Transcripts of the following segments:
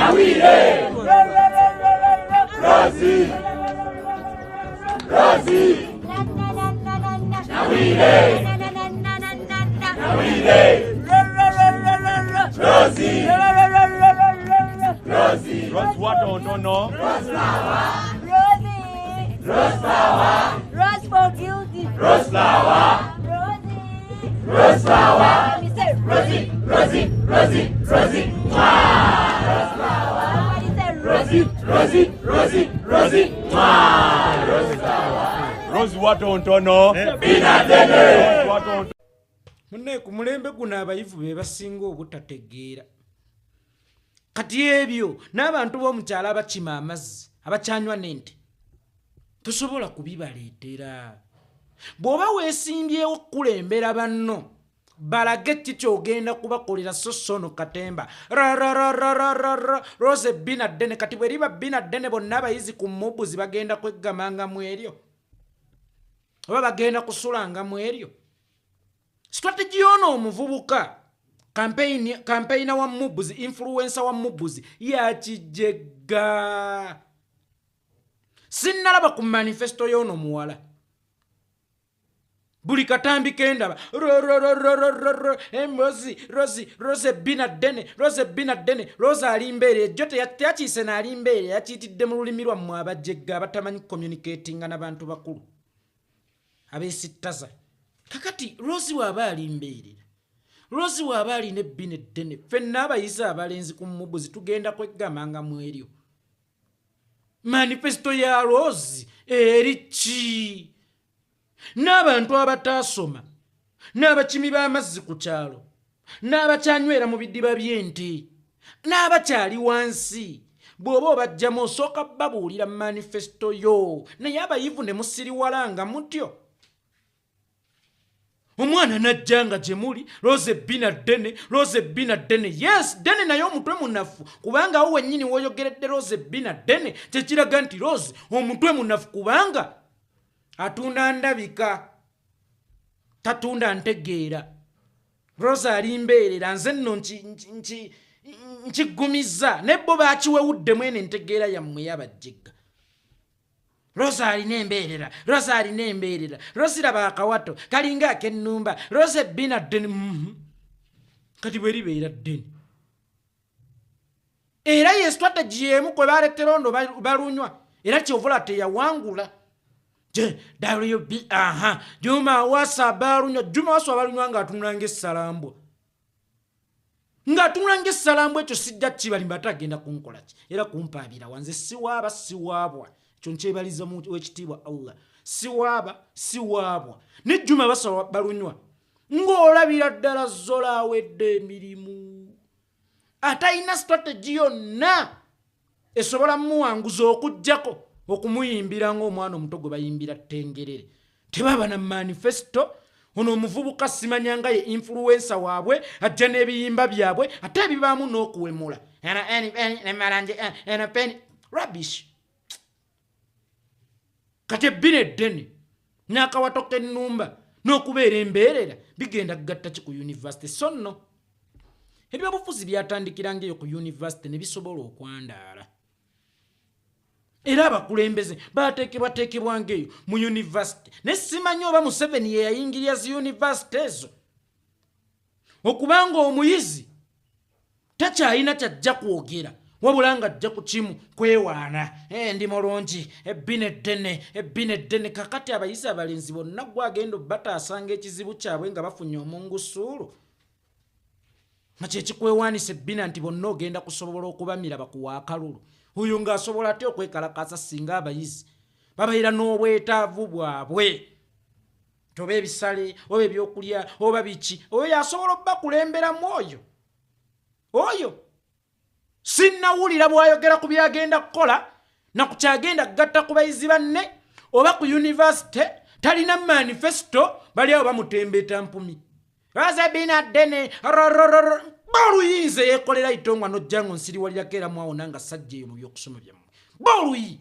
Nawire. Rosie. Rosie. Nawire. Nawire. Rosie. Rosie. Rose watonono. Rose flower. Rosie. Rose flower. Rose for guilty. Rose flower. Rosie. Rose flower. Let me say Rosie, Rosie, Rosie, Rosie. Mwah. Rose flower. Somebody say Rosie, Rosie, Rosie, Rosie. Mwah. Rose flower. Rose watonono. Bina dene. Rose watonono. Munnaye ku mulembe guno abayivu be basinga obutategeera. Kati ebyo n'abantu b'omukyalo abakima amazzi, abakyanywa n'ente, tosobola kubibaleetera. Bw'oba weesimbyewo okukulembera banno, balage ki ky'ogenda kubakolera, so so ono katemba. Rararararara, Rose ebbina ddene, kati bwe liba bbina ddene bonna abayizi ku mubuzi bagenda kweggamanga mu eryo. Oba bagenda kusulanga mu eryo. Strategy y'ono omuvubuka, campaigner wa mubuzi, influencer wa mubuzi, yakijegga. Sinnalaba ku manifesto y'ono muwala. Buli katambi kendaba, ro, ro, ro, ro, ro, ro, ro, Rosie, Rosie, Rose ebbina ddene, Rose ebbina ddene, Rose ali mbeere, ejjo teyakiise n'ali mbeere, yakiyitidde mu lulimi lwammwe abajegga abatamanyi communicatinga n'abantu bakulu. Abeesittaza. Kakati Rose bw'aba ali mbeerera, Rose bw'aba alina ebbina eddene, ffenna abayizi abalenzi ku mubuzi tugenda kweggamanga mu eryo. Manifesto ya Rose eri ki? N'abantu abataasoma, n'abakimi b'amazzi ku kyalo, n'abakyanywera mu bidiba by'ente, n'abakyali wansi, bw'oba obajjamu osooka babuulira manifesto yo, naye abayivu ne musiriwala nga mutyo. Omwana n'ajja nga gye muli, Rose ebbina ddene, Rose ebbina ddene. Yes, ddene naye omutwe munafu, kubanga awo wennyini w'oyogeredde Rose ebbina ddene, kyekiraga nti Rose omutwe munafu kubanga atunda ndabika, tatunda ntegeera. Rose ali mbeerera, nze nno nkigumizza, ne bo bakiwewuddemu eno entegeera yammwe y'abajjegga. Rose alina embeerera, Rose alina embeerera, Rose laba akawato kalinga ak'ennumba, Rose ebbina ddene. Kati bwe libeera ddene. Era ye strategy y'emu kwe baleetera ono balunywa, era kyovula teyawangula. Je, WB, aha, Juma Wasa balunywa, Juma Wasa balunywa ng'atunula ng'essalambwa. Ng'atunula ng'essalambwa ekyo sijja kibalimba ate agenda kunkola ki? Era kumpaabira wanze siwaaba, siwaabwa. Ekyo nkyebaliza mu w'ekitiibwa Allah. Siwaaba, siwaabwa. Ne Juma Wasa balunywa. Ng'olabira ddala Zola awedde emirimu. Atalina strategy yonna esobola mmuwanguza okuggyako okumuyimbira ng'omwana omuto gwe bayimbira ttengerere. Tebaba na manifesto. Ono omuvubuka simanya nga ye influencer waabwe, ajja n'ebiyimba byabwe, ate ebibaamu n'okuwemula. Eno, eni, eni, ne malanje, eno, eno, peni. Rubbish. Kati ebbina eddene n'akawato k'ennumba n'okubeera embeerera bigenda kugatta ki ku university? So nno ebyobufuzi byatandikiranga eyo ku university ne bisobola okwandaala. Era abakulembeze baateekebwateekebwanga eyo mu university. Ne simanyi oba Museveni ye yayingirira zi university ezo. Okubanga omuyizi takyalina kyajja kwogera, wabula ng'ajja ku kimu kwewaana. Ndi mulungi, ebbina eddene, ebbina eddene. Kakati abayizi abalenzi bonna gwe agenda obbataasanga ekizibu kyabwe nga bafunye omungusuulu. Nga kye kikwewaanisa ebbina nti bonna ogenda kusobola okubamira bakuwa akalulu. Oyo ng'asobola atya okwekalakaasa singa abayizi babeera n'obwetaavu bwabwe. Oba ebisale, oba ebyokulya, oba biki. Oyo y'asobola obbakulemberamu oyo. Oyo. Sinnawulira bw'ayogera ku by'agenda kukola, na ku ky'agenda kugatta ku bayizi banne, oba ku university, talina manifesto, bali awo bamutembeeta mpumi. Rose ebbina ddene, rorororo. B'oluyinza yeekolera itongwa n'ojja ng'onsiriwalirako era mwawona nga sajja eyo mu by'okusoma byammwe. B'oluyi.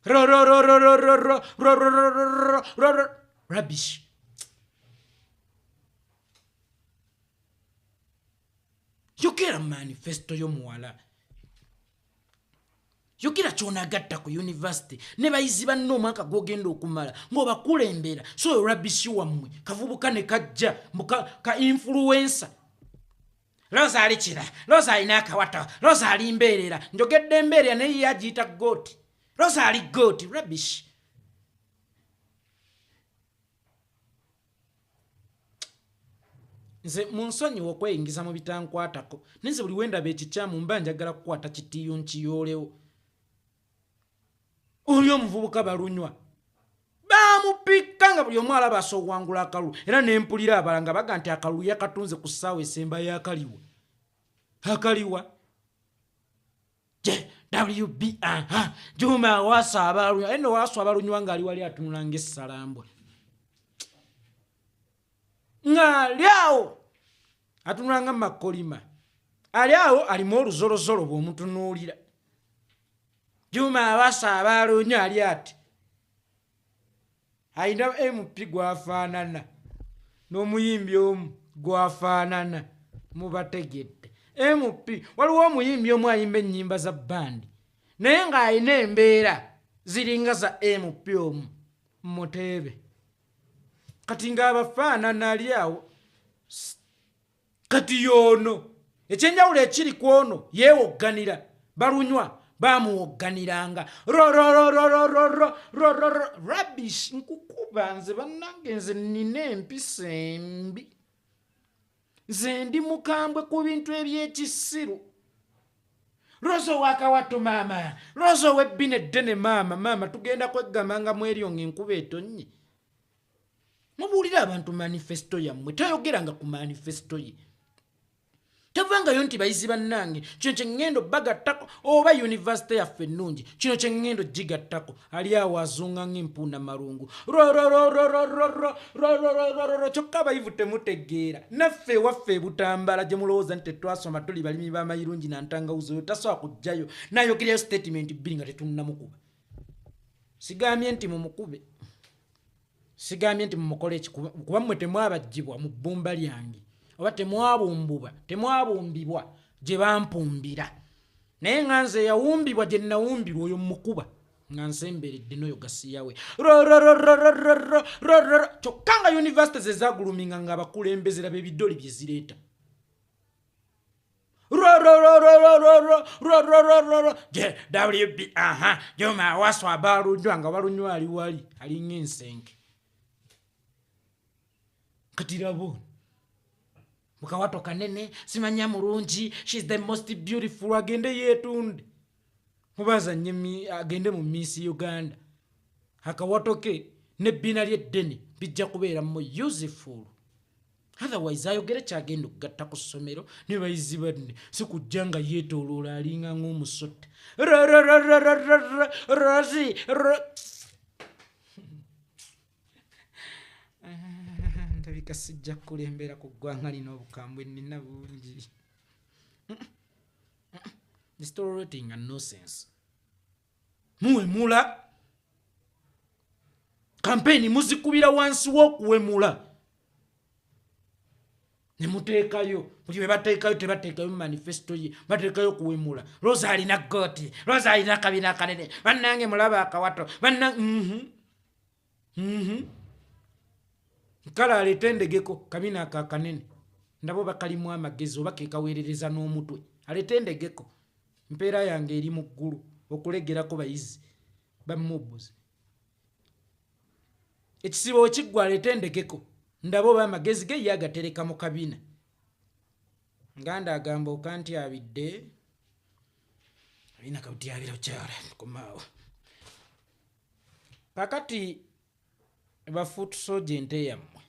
Rororororororo, rorororororo, rororo. Rubbish. Yogera manifesto yo muwala, yogera kyonagatta ku university ne bayizi banna omwaka gwogenda okumala ng'obakulembera. So oyo rubbish wammwe kavubuka ne kajja mbu ka influencer. Rosa ali kira, Rosa alina akawato, Rosa ali mbeerera. Njogedde embeerera naye ye agiyita goat. Rosa ali goat, rubbish. Nze munsonyiwe okweyingiza mu bitankwatako, naye nze buli wendaba ekikyamu mba njagala kukwata kitiiyo nkiyoolewo. Oli omuvubuka balunywa bamupikka nga buli omu alaba asoowangula akalulu, era ne mpulira abalala nga baga nti akalulu yakatunze ku ssaawa esemba yakaliwa. Akaliwa JWB, aha, Juma awasa abalunywa, eno waswa abalunywa ng'ali wali atunula ng'essalambwa. Ng'ali awo atunula nga makolima, ali awo alimu oluzolozolo bw'omutunuulira. Juma awasa abalunywa ali ati alina MP gwafaanana n'omuyimbi omu gwafaanana, mubategedde. MP waliwo omuyimbi omu ayimba ennyimba za bbandi naye ng'alina embeera ziringa za MP omu Muteebe, kati ng'abafaanana ali awo. Kati y'ono ekyenjawulo ekiri ku ono yeewogganira, balunywa bamuwogganiranga rororororororororo rubbish. Nkukuba nze bannange, nze nnina empisa embi, nze ndi mukambwe ku bintu ebyekisiru. Rosa owakawato maama, Rosa ow'ebbina eddene maama, maama tugenda kweggamanga mu eryo ng'enkuba etonnye. Mubuulire abantu manifesto yammwe, tayogeranga ku manifesto ye. Tavangayo nti bayizi bannange kino kye ŋŋenda obbagattako, oba yunivasite yaffe ennungi kino kye ŋŋenda ogigattako. Ali awo azunga ng'empuuna malungu rorororororororororororo. Kyokka abayivu temutegeera, naffe ewaffe ebutambala gye mulowooza nti tetwasoma tuli balimi b'amayirungi na ntangawuzi, oyo tasobola kujjayo n'ayogerayo statement bbiri nga tetunnamukuba. Sigambye nti mumukube, sigambye nti mumukole eki, kuba mmwe temwabaggyibwa mu bbumba lyange, oba temwabumbibwa gye bampumbira, naye nga nze yawumbibwa gye nnawumbirwa oyo mukuba nga nsemberedde n'oyo gasiyawe rororororororororo. Kyokka nga yunivasite ze zaaguluminga ng'abakulembeze laba ebidoli bye zireeta rorororororororororo. JWB, aha, Juma awaswa abalunywa nga balunywa ali wali alinga ensenke. Kati laba mukawato kanene simanya mulungi, she's the most beautiful, agende yeetunde mubazanye, agende mu Miss Uganda. Akawato ke n'ebbina ly'eddene bijja kubeera mu useful. Otherwise ayogere kyagenda okugatta ku ssomero ne bayizi banne, si kujja nga yeetooloola alinga ng'omusota. Rosi ndabika sijja kukulembera ku ggwanga lino, obukambwe nnina bungi. This tolerating and nonsense. Muwemula kampeyini muzikubira wansi w'okuwemula ne muteekayo buli bwe bateekayo, tebateekayo mu manifesto ye, bateekayo kuwemula. Rosa alina goat, Rosa alina akabina akanene, bannange mulaba akawato banna. Kale aleete endegeko kabina ako akanene, ndaba oba kalimu amagezi oba ke kaweerereza n'omutwe. Aleete endegeko, mpeera yange eri mu ggulu okulegerako bayizi bamubuzi. Ekisibo wekiggwa aleete endegeko, ndaba oba amagezi ge ye agatereka mu kabina. Nganda agamba okantyabidde alina kabutyabira bukyala komaawo. Kakati ba foot soldier ente yammwe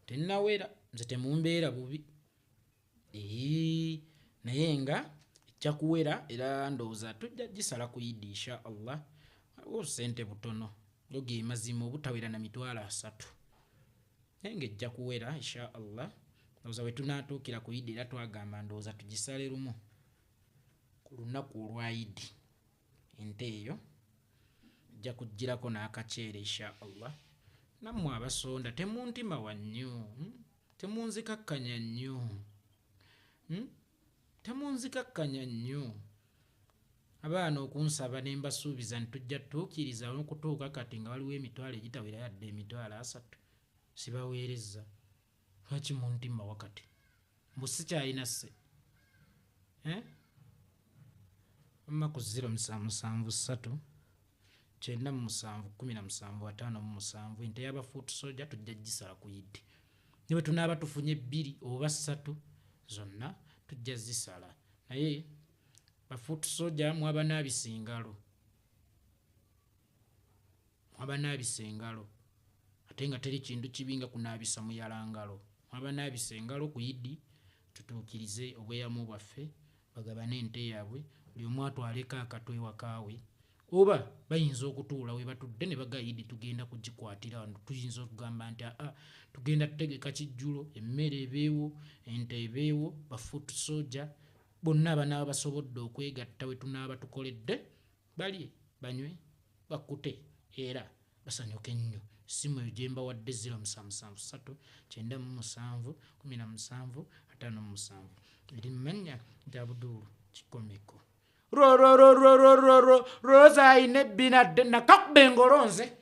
tennawera, nze temumbeera bubi, naye nga ejja kuwera, era ndowooza tujja gisala ku Idi insha Allah. Waliwo obusente butono ge mazima obutawera na 300,000, naye ng'ejja kuwera insha Allah. Ndowooza we tunaatuukira ku Idi era twagamba ndowooza tugisale lumu ku lunaku olwa Idi. Ente eyo ejja kugirako n'akaceere insha Allah. Nammwe abasonda temuntima wa nnyo, temunzikakkanya nnyo. Temunzikakkanya nnyo. Abaana okunsaba ne mbasuubiza nti tujja tutuukiriza, n'okutuuka kati nga waliwo emitwalo egitawera yadde 300,000 sibaweereza. Lwaki muntima wakati mbu sikyalina sse? Eh? Wamma ku 0773 97 17 57. Ente y'abafuutu soja tujja gisala ku yiddi, ne bwe tunaaba tufunye bbiri oba ssatu zonna tujja zisala. Naye bafuutu soja mwabanaabisa engalo, mwabanaabisa engalo, ate nga teri kintu kibi nga kunaabisa muyala ngalo. Mwabanaabisa engalo ku yiddi, tutuukirize obweyamo bwaffe, bagabane ente yaabwe, buli omu atwaleko akatwe ewaka we. Oba bayinza okutuula we batudde ne baga yidi tugenda kugikwatira wano. Tuyinza okugamba nti aa, tugenda tutegeka kijjulo, emmere ebeewo, ente ebeewo, bafuutu soja bonna abanaaba basobodde okwegatta we tunaaba tukoledde balye, banywe, bakkute era basanyuke nnyo. Essimu eyo gye mbawadde 0773 97 17 57, eri mmannya nti Abuduulu Kikomeko. Rosa ayina ebbina dde nakakuba engolo nze.